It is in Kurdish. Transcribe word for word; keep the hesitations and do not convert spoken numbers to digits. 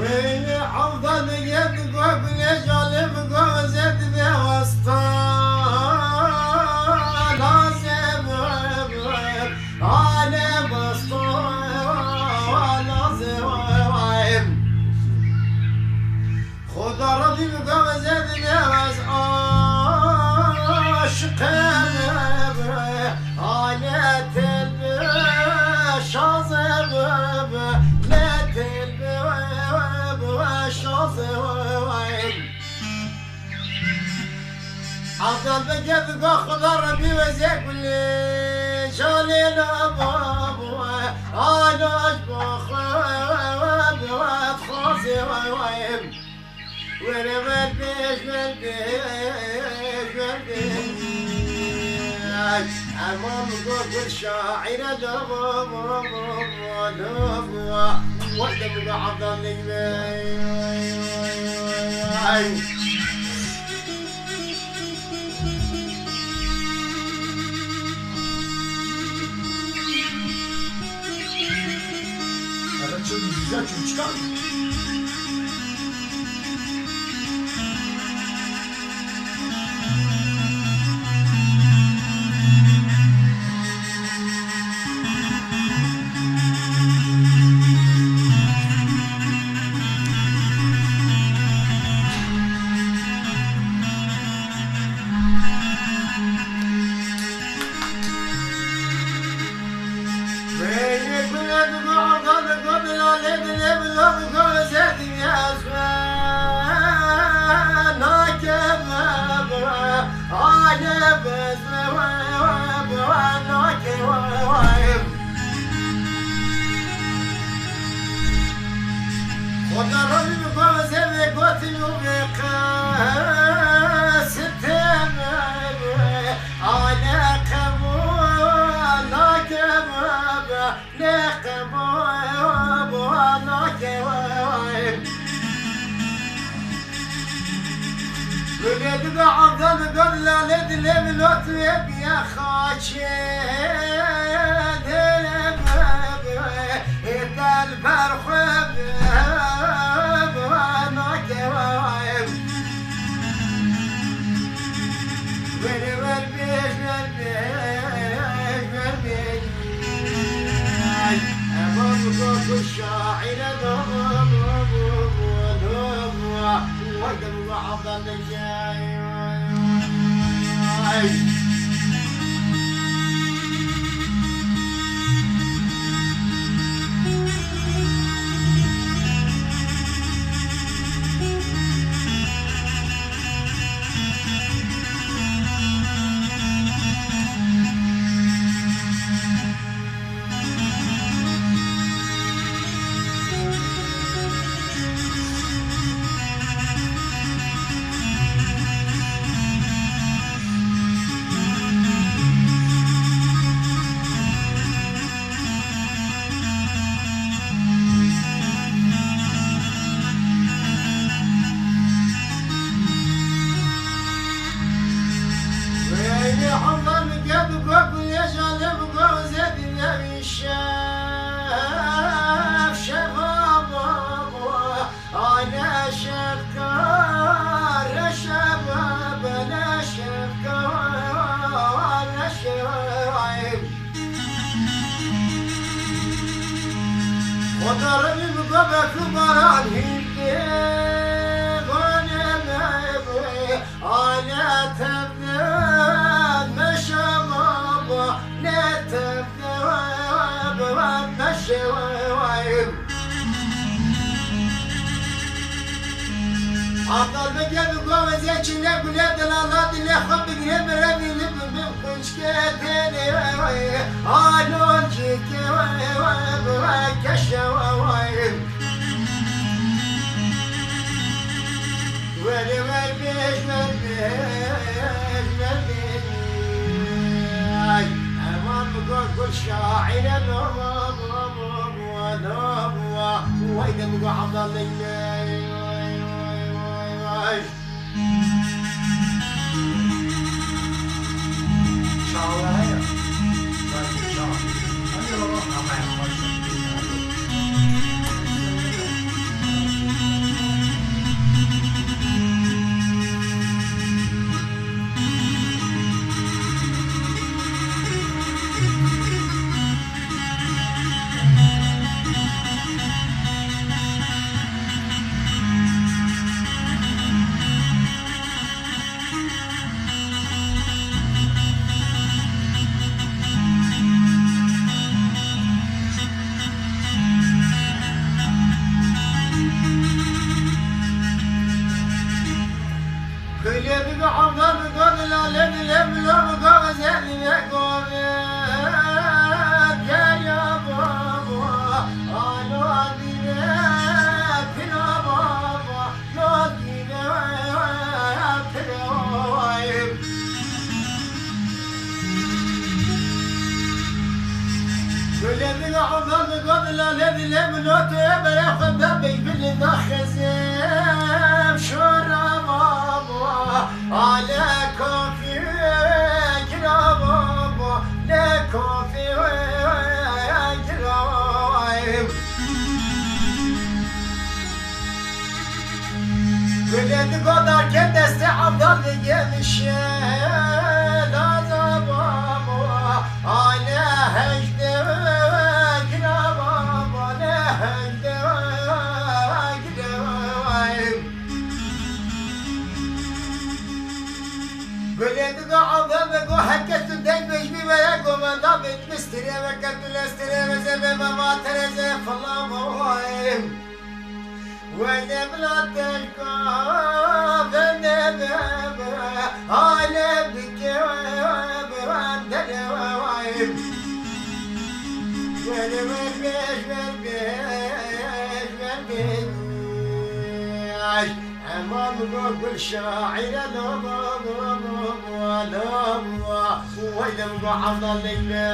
Wê Evdal yê digo gulê calim go zed vê westa. Lazê Alê basta, lazê Xuda Rebî bi gavê zedî newez aşiqe bi, alê têl bi, şazê bi, lê têl bi, şazê. Abdal Bege digo Xuda Rebî wezê gulê calê la bab we, alaj bo xwe bi we dixwazê we wayim. Were wer bêj, wer bêj, wer bêj. Emam go gul şaire da bo, bo, bo, bo, da bo. Werde digo Abdal Bege. Eve çi güzel çocuklar. Xweda Rebî bi gavê zevê gotin û vê qesitê me, alê qebûl nake me, lê qebûl nake we. Gulê dibe Abdal dibe, lalê dilê min ot wê biya xaçê dilê me. Êtel ber xwe be, be nake we. Were wer bêj, wer bêj, wer bêj. Ema bu go şaire do, do, do, do, do. Vay de bu Abdal Bege. Weyli Hemdan ged gok yeşalim gozet demişe. Şef şebaba, ane şefkare şebaba, ne şefkare şebaba. Xweda Rebî bi gobek û baran hîrdê vanê me bû. Ane tevde meşe baba, ne tevde baba, meşe vay. Abdal Bege bi gavê zê çîne gule dilala dilê xwe bigire bi revî li bi bin xunçke dêrê. Alon çike keşe. Were wer bêj, wer bêj, wer bêj. Eman bi gul şaire no, no, no. Vay de bu Abdal Bege. Vay, vay, vay, vay. Çawa heye? Çawa. Hadi baba. Ama yapmaz. Go dila lê dilê min o tu yê berê xwe da beybilî da xezim şora baba. Ale kafî gira baba, lê kafî gira. Gulê digo darkê destê Evdal digemişe da baba. Ale hejde gira baba, le hejde gira. Gulê digo Evdal digo herkes tu deng bêjbî vere govenda bitmiş tirê veke tu lestirê veze ve baba tereze fila baba. Wele bila terka vende bebe, ale bike bebe dele. Wele ver beş, ver beş, ver beş. Eman go gul şaire la la la la la la. Wele go Evdal leyle.